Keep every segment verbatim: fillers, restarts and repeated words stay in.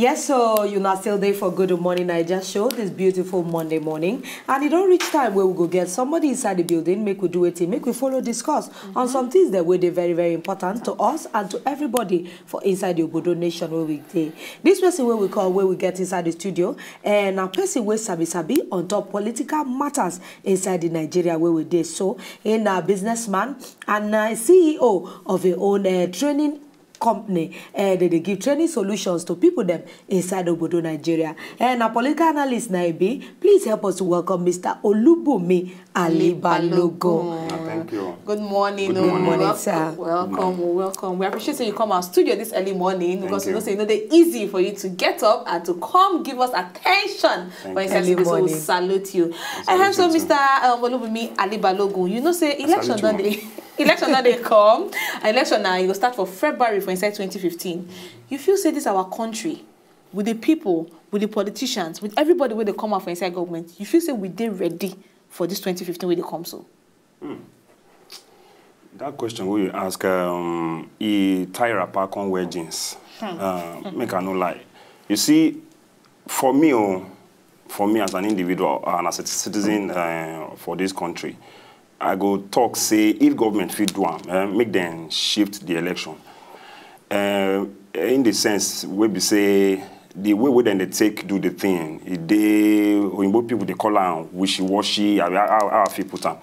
Yes, so you now still there for Good Morning Naija show this beautiful Monday morning, and it don't reach time where we go get somebody inside the building, make we do it, make we follow discuss on some things that were they very very important to us and to everybody for inside the Obodo nation where we dey. This person where we call where we get inside the studio, and a person where sabi sabi on top political matters inside the Nigeria where we dey. So in a businessman and a C E O of a own uh, training company, uh, they dey give training solutions to people them inside Obodo Nigeria. And a political analyst na e be, please help us to welcome Mister Olubumi Ali Balogun. Ah, thank you. Good morning. Good morning. Morning, Welcome, sir. welcome, welcome. We appreciate that you come our studio this early morning because you. We know say you know the easy for you to get up and to come give us attention. For Early instance, we morning. Salute you. I And so, salute you Mister Um, Olubumi Ali Balogun, you know say election salute don't you, dey election don't dey come. Election now you go start for February for inside twenty fifteen. You feel say this our country with the people, with the politicians, with everybody where they come out for inside government, you feel say we dey ready for this twenty fifteen where they come so. That question wey you ask, um, e tie wrapper come wear jeans. Uh, make I no lie. You see, for me, oh, for me as an individual and as a citizen uh, for this country, I go talk say if government fit do am, uh, make them shift the election. Uh, in the sense wey be say the way wey dem dey take do the thing, e dey oyinbo people dey call am wishy-washy, abi how how I fit put am.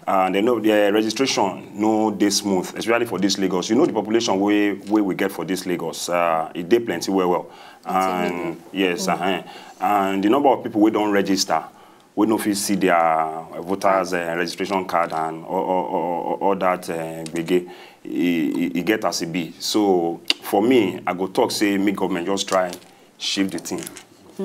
And dem no the registration no dey smooth, especially for this Lagos. You know the population wey wey we get for this Lagos, uh, e dey plenty well well. And yes, uh-huh. And the number of people wey don register wey no fit see their voters uh, registration card and all, all, all, all that uh, gbege, e, e, e get as e be. So for me, I go talk say make government just try shift the thing.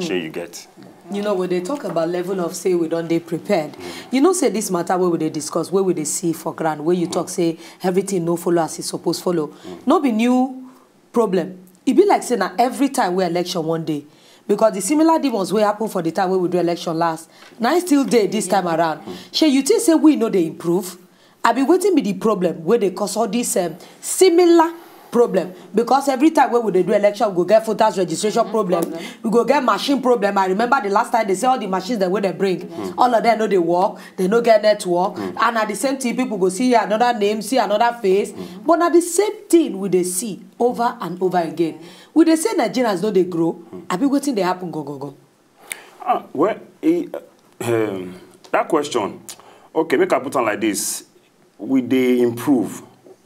Shey you get? You know, when they talk about level of say we don't dey prepared. You know, say this matter where we dey discuss, where we dey see for ground, where you talk say everything no follow as it suppose follow. No be new problem. E be like say na every time we election one day, because the similar demons wey happen for the time wey we do election last, na e still dey this time around. Shey you think say we no dey improve? Abi wetin be the problem wey dey cause all this um, similar problem? Because every time wey we dey do election, we go get voters registration problem, we go get machine problem. I remember the last time they say all the machines dem wey dem bring, all of them no dey work, they no get network, and at the same time people go see another name, see another face, but na the same thing we dey see over and over again. We dey say Nigerians no dey grow, abi wetin dey happen go go go? Ah, well, e, um, that question, okay, make I put am like this. We dey improve,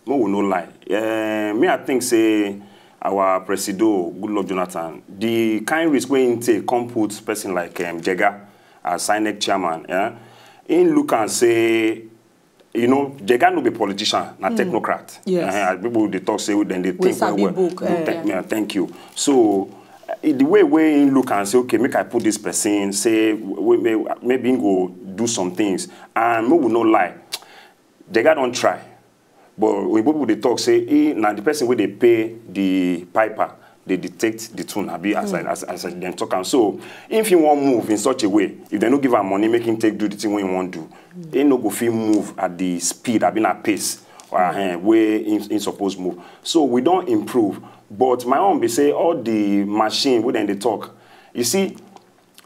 make we no lie. Uh, me, I think say our presido, Goodluck Jonathan, the kind risk wey him take come put person like um, Jega as INEC chairman, yeah? Him look and say, you know, Jega no be politician, na technocrat. Yes. Uh, people dey talk say dem dey think well sabi well. Book, No, eh. thank, yeah, thank you. So uh, the way wey him look and say, okay, make I put this person, say w- w- may- maybe him go do some things, and make we no lie, Jega don try, but when people dey talk say he na the person wey dey pay the piper dey detect the tune, abi as I as, as I dem talk am. So if he wan move in such a way, if dem no give am money make him take do the thing wey he wan do, he no go fit move at the speed abi na pace uh, wey he, he suppose move. So we don improve, but my own be say all the machine wey dem dey talk, you see,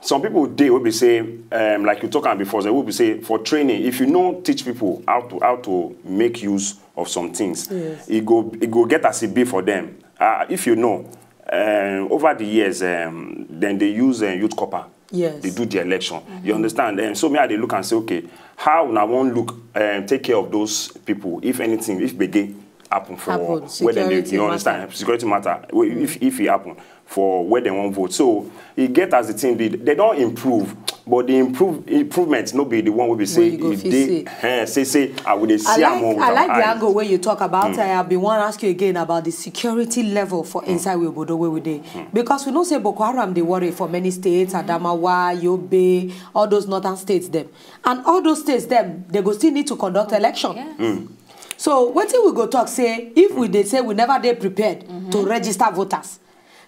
some people dey wey be say um, like you talk am before, say wey be say for training, if you no teach people how to how to make use of some things, Yes. e go e go get as e be for them. Uh, if you know, um, over the years, um, then they use uh, youth corps. Yes. They do the election. You understand? And so me, I dey look and say, okay, how una wan look um, take care of those people if anything, if gbege happen for Happen. Where dem dey, Security you understand? Matter. Security matter. Wey- If if e happen for where dem wan vote, so e get as the thing be. They don improve, but the improve improvement no be the one wey be say Wey you go e fit dey see. eh, say say I go dey see I am like, more with I our like the eyes. Angle where you talk about. I have been one ask you again about the security level for inside we Obodo where we dey, because we know say Boko Haram dey worry for many states, Adamawa, Yobe, all those northern states them, and all those states them they go still need to conduct election. So wetin we go talk say if we dey say we never dey prepared to register voters,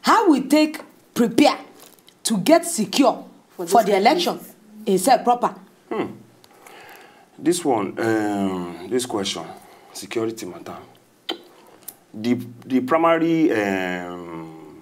how we take prepare to get secure for, the election itself proper? This one, um, this question, security matter. The the primary um,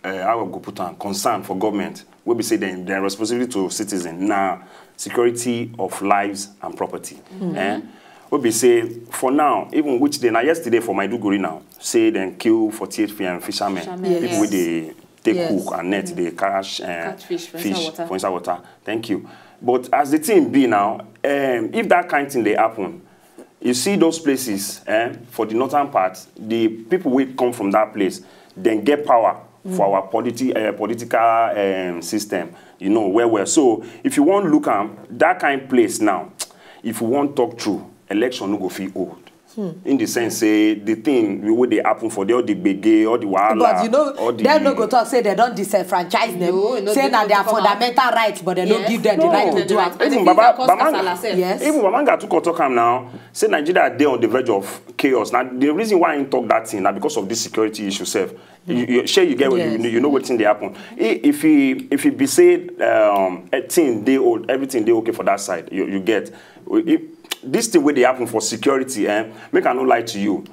uh, how I go put am, concern for government, wey be say dem dem responsibility to citizen na security of lives and property. Eh? Wey be say for now, even which day, na yesterday for Maiduguri now, say dem kill forty-eight fi- fishermen, Fishermen. People wey Yes. dey take Yes. Hook and net, dey catch uh, Catch fish for fish inside water. For inside water. Thank you. But as the thing be now, um, if that kind thing dey happen, you see those places, eh, for the northern part, the people wey come from that place, dem get power for our politi- uh, political um, system, you know, well well. So if you wan look am, that kind place now, if you wan talk true, election no go fit hold. In the sense say the thing wey dey happen for there, all the gbege, all the wahala, But you know, all the dem no go talk say dem don disenfranchise them. No, no, Say they na no their come out. Fundamental rights, but dem no Yes. Give them the No. right to do am. And Even the Baba- thing that cause Bamanga- kasala sef. Yes. Even Bamanga too come talk am now. Say Nigeria dey on the verge of chaos. Now the reason why he talk that thing na because of this security issue sef. You, you, shey you get what you, Yes. You know wetin dey happen. I- If he if he be say um, a thing dey old, everything dey okay for that side. You, you get. If, this thing wey dey happen for security, eh, make I no lie to you.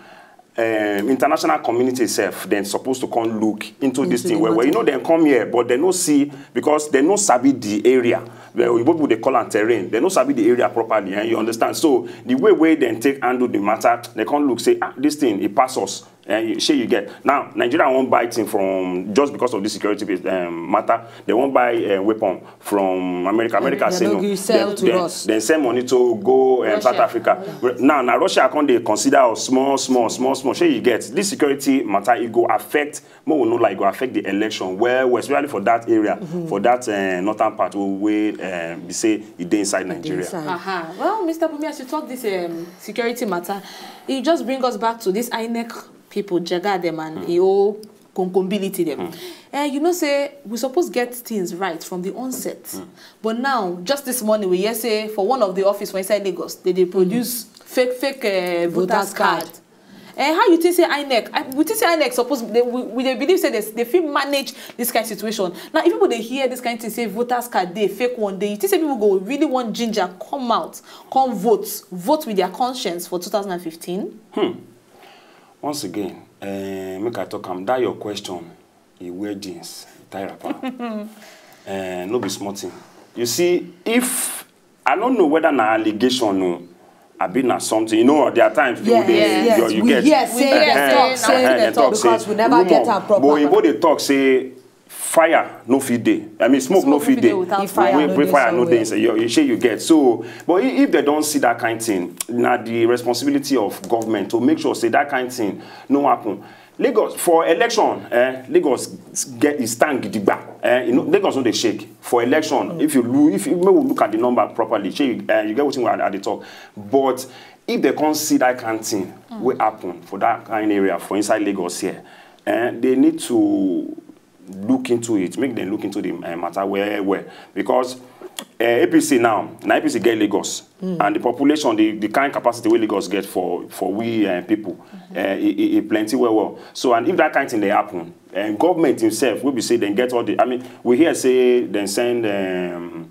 Um, international community itself then supposed to come look into this Into thing the well well. You know matter. Dem come here, but dem no see, because dem no sabi the area. Well, Oyibo people dey call am terrain. Dem no sabi the area properly, and you understand. So the way wey dem take handle the matter, dem come look say, ah, this thing e pass us. And you, shey you get. Now Nigeria wan buy thing from, just because of this security um, matter. Dem wan buy uh, weapon from America. America Dem say no no. Gree sell Dem- to dem- us. Dem send money to go um, Russia. South Africa. Now na Russia come dey consider us small small small small. Shey you get. This security matter, e go affect, make we no lie, e go affect the election well well, especially for that area, for that uh, northern part wey wey, uh, be say e dey inside Nigeria. Inside. Aha. Well, Mister Bumi, as you talk this um, security matter, it just bring us back to this INEC people, Jega dem and e whole concombility dem. Eh, you know say we suppose get things right from the onset. But now, just this morning, we hear say for one of the office for inside Lagos, they dey produce fake fake uh, voters Voters card. card. Eh, how you think say INEC? I, we think say INEC suppose they, we, we dey believe say they, they fit manage this kind of situation. Now, if people dey hear this kind of thing, say voters card dey fake one day, you think say people go really want ginger come out, come vote, vote with their conscience for two thousand and fifteen? Once again, uh, make I talk am, that your question, e wear jeans, e tie wrapper. Uh, no be small thing. You see, if I don't know whether na allegation o, abi na something. You know, there are times people Yes, dey, yes, you, you we get, hear say uh, dem talk uh, say uh, dem talk say because we never rumor, get am proper. But Oyibo dey talk say fire no fit dey. I mean, smoke no Smoke fit no fit dey. dey without If fire Wey- no wey dey fire no somewhere. dey. You, you, shey you get. So, but i- if dem don see that kind thing, na the responsibility of government to make sure say that kind thing no happen. Lagos for election, eh, Lagos get e stand gidigba. Eh, you know, Lagos no dey shake for election. If you look, if you make we look at the number properly, shey you, eh, you get wetin I, I dey talk. But if dem come see that kind thing wey happen for that kind area for inside Lagos here, eh, they need to look into it, make dem look into the uh, matter well well, because uh, A P C now, na A P C get Lagos, and the population, the, the kind capacity wey Lagos get for for we uh, people, uh, e, e, e plenty well well. So, and if that kind thing dey happen, and government himself wey be say dem get all the, I mean, we hear say dem send um,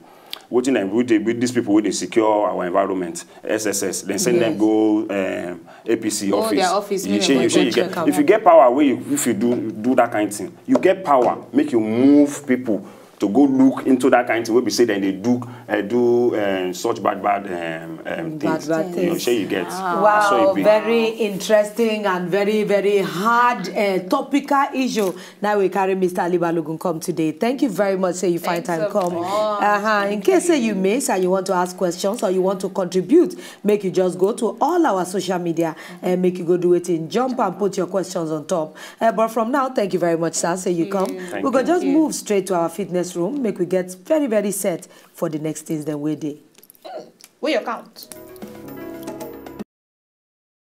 wetin dem, we dey, with these people wey dey secure our environment, S S S, dem send dem Yes. go um, A P C Oh, office. their office, You make shey, dem you go shey, you check get, am. If you get power, wey you, if you do do that kind thing, you get power make you move people to go look into that kind thing wey be say dem dey do, uh, do um, such bad bad um, um, Bad, things. bad You things. shey you get. Wow, So e be. Very interesting and very, very hard uh, topical issue. Now we carry Mister Ali Balogun come today. Thank you very much. Say you find Thanks time so come. much. Uh-huh. In case say you miss and you want to ask questions or you want to contribute, make you just go to all our social media and make you go do it in jump and put your questions on top. Uh, but from now, thank you very much, sir. Say you come. Thank We go you. just Thank you. Move straight to our fitness room. Make we get very, very set for the next things that we dey. Where your count?